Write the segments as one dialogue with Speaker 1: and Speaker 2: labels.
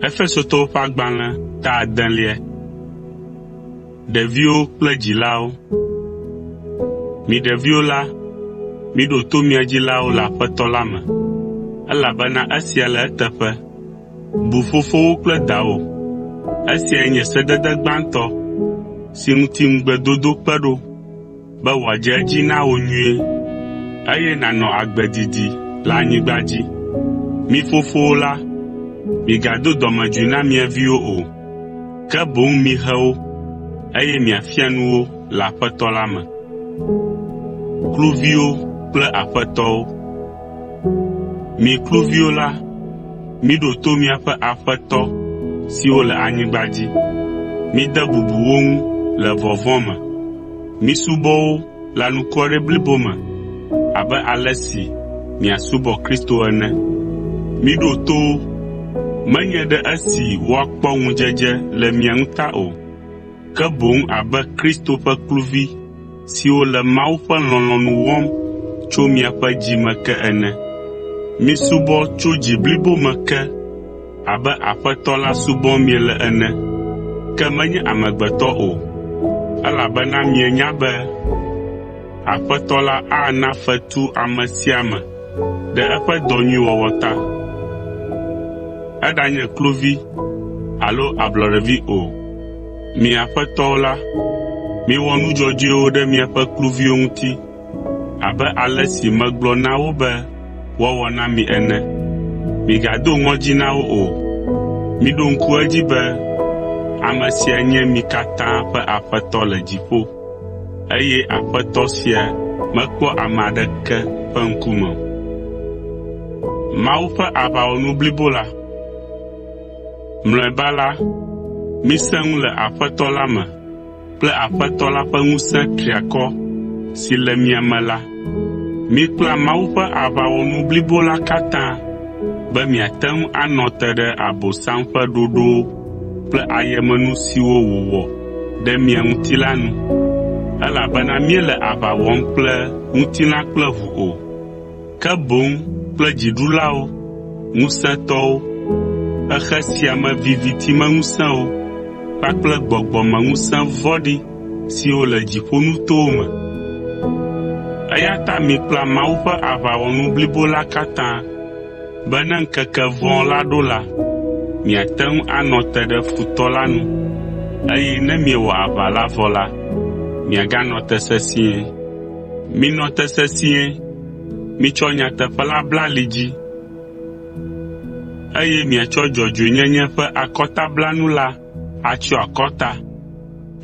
Speaker 1: Efesotɔwo ƒe agbalẽ ta adelia. Ɖeviwo kple dzilawo. Mi ɖeviwo la, miɖo to mia dzilawo le Aƒetɔ la me, elabena esia le eteƒe. Bu fofowò kple dawò. Esiae nye sedede gbãtɔ si ŋuti ŋugbedodo kpe ɖo be wòadze edzi na wò nyuie, eye nànɔ agbe didi le anyigba dzi. Mi fofowo la, migado dɔmedzoe na mia viwo o, ke boŋ mihe wo, eye miafia nu wo le Aƒetɔ la me. Kluviwo kple aƒetɔwo. Mi kluviwo la, miɖo to miaƒe aƒetɔ siwo le anyigba dzi. Mide bubu wo ŋu le vɔvɔ̃ me. Misubɔ wo le anukware blibo me abe ale si miasubɔ Kristo ene. Miɖo to wo, menye ɖe esi woakpɔ ŋudzedze le mia ŋu ta o, ke boŋ abe Kristo ƒe kluvi siwo le Mawu ƒe lɔlɔ̃nu wɔm tso miaƒe dzi me ke ene. Misubɔ tso dzi blibo me ke abe Aƒetɔ la subɔm miele ene, ke menye amegbetɔ o, elabena mienya be Aƒetɔ la ana fetu ame sia ame ɖe eƒe dɔ nyui wɔwɔ ta, eɖanye kluvi alo ablɔɖevi o. Mi aƒetɔwo la, miwɔ nu dzɔdzɔewo ɖe miaƒe kluviwo ŋuti abe ale si megblɔ na wo be woawɔ na mi ene. Migado ŋɔdzi na wo o. Miɖo ŋku edzi be ame sia nye mi katã ƒe Aƒetɔ le dziƒo, eye Aƒetɔ sia mekpɔa ame aɖeke ƒe ŋkume o. Mlɔeba la, misẽ ŋu le Aƒetɔ la me kple Aƒetɔ la ƒe ŋusẽ triakɔ si le mia me la. Mikpla Mawu ƒe aʋawɔnu blibo la katã be miate ŋu anɔ te ɖe Abosam ƒe ɖoɖowo kple ayemenu siwo wòwɔ ɖe mia ŋuti la nu, elabena míele aʋa wɔm kple ŋutilã kple ʋu o, ke boŋ kple dziɖulawo, ŋusẽtɔwo, xexe sia me vivitimeŋusẽwo kpakple gbɔgbɔmeŋusẽ vɔ̃ɖi siwo le dziƒonutowo me. Eya ta mikpla Mawu ƒe aʋawɔnu blibo la katã be ne ŋkeke vɔ̃ la ɖo la, miate ŋu anɔ te ɖe futɔ la nu, eye ne miewɔ aʋa la vɔ la, miaganɔ te sesĩe. Minɔ te sesĩe, mitsɔ nyateƒe la bla ali dzi, eye miatsɔ dzɔdzɔenyenye ƒe akɔtablanu la atsyɔ akɔta,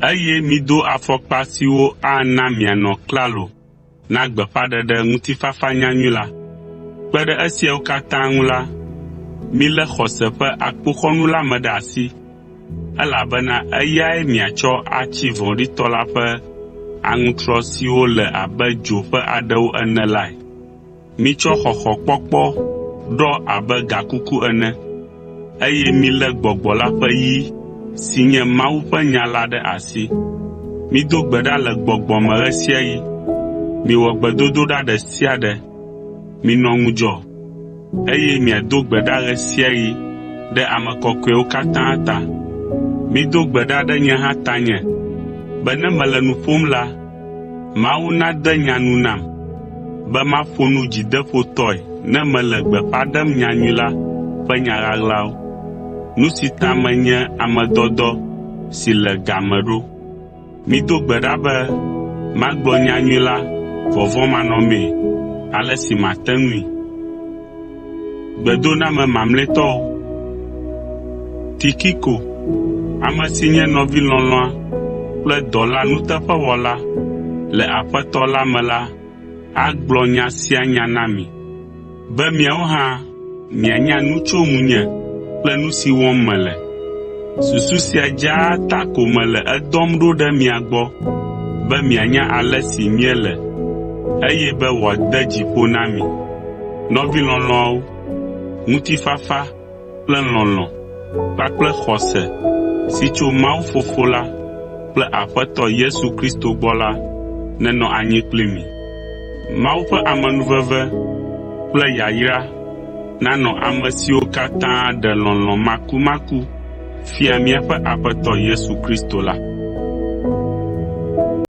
Speaker 1: eye mido afɔkpa siwo ana mianɔ klalo na gbeƒãɖeɖe ŋutifafa nyanyui la. Kpe ɖe esiawo katã ŋu la, milé xɔse ƒe akpoxɔnu la me ɖe asi, elabena eyae miatsɔ atsi vɔ̃ɖitɔ la ƒe aŋutrɔ siwo le abe dzo ƒe aɖewo ene lae. Mitsɔ xɔxɔkpɔkpɔ ɖɔ abe gakuku ene, eye milé Gbɔgbɔ la ƒe yi si nye Mawu ƒe nya la ɖe asi. Mido gbe ɖa le Gbɔgbɔ me ɣe sia ɣi. Miwɔ gbedodoɖa ɖe sia ɖe. Minɔ ŋudzɔ, eye miado gbe ɖa ɣe sia ɣi ɖe ame kɔkɔewo katã ta. Mido gbe ɖa ɖe nye hã tanye be ne mele nu ƒom la, Mawu nade nya nu nam be maƒo nu dzideƒotɔe ne mele gbeƒã ɖem nyanyui la ƒe nya ɣaɣlawo, nu si ta menye ame dɔdɔ si le ga me ɖo. Mido gbe ɖa be magblɔ nyanyui la vɔvɔ̃manɔmee ale si mate ŋui. Tikiko, ame si nye nɔvi lɔlɔ̃a kple dɔla nuteƒewɔla le Aƒetɔ la me la agblɔ nya sia nya na mi, be miawo hã mianya nu tso ŋunye kple nu si wɔm mele. Susu sia dzaa ta ko mele edɔm ɖo ɖe mia gbɔ be mianya ale si míele, eye be wòade dzi ƒo na mi. Nɔvi lɔlɔ̃awo, ŋutifafa kple lɔlɔ̃ kpakple xɔse si tso Mawu Fofo la kple Aƒetɔ Yesu Kristo gbɔ la nenɔ anyi kpli mi. Mawu ƒe amenuveve kple yayra. nanɔ ame siwo katã ɖe lɔlɔ̃ makumaku fia míaƒe Aƒetɔ Yesu Kristo la.